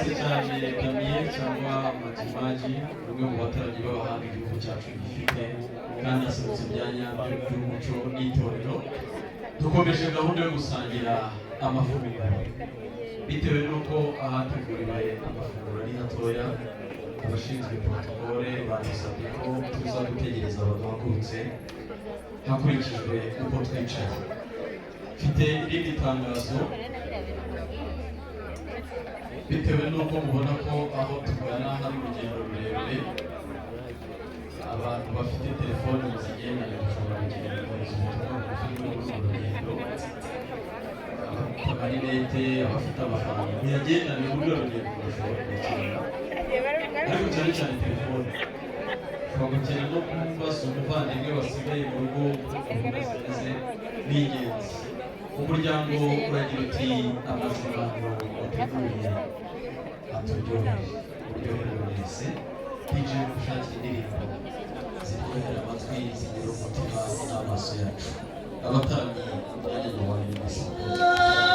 Arakoze cyane Damien cyangwa Majimaji, umwe mu bataramyi b'abahanga igihugu cyacu gifite, kandi aserutse bya nyabyo by'umuco n'itorero. Dukomeje gahunda yo gusangira amafunguro. Bitewe n'uko ahateguriwe amafunguro ari hatoya, abashinzwe protocole badusabye ko tuza gutegereza baduhagurutse hakurikijwe uko twicaye. Mfite irindi tangazo. Bitewe n'uko mubona ko aho tugana hari urugendo rurerure, abantu bafite telefoni muzigendane, dushobora gukenera kohereza ubutumwa bugufi muri urwo rugendo. Abafite amarinete, abafite amafaranga, muyagendane, muri urwo rugendo murashobora kuyakenera, ariko cyane cyane telefone. Ushobora gukenera no kubaza umuvandimwe wasigaye mu rugo uko gahunda zimeze, ni ingenzi. Umuryango uragira uti: "Amazimano wateguye aturyohere, uryohere buri wese." DJ, gushakira indirimbo ziryohera amatwi, zigera umutima n'amaso yacu. Abataramyi, umwanya wawe ni.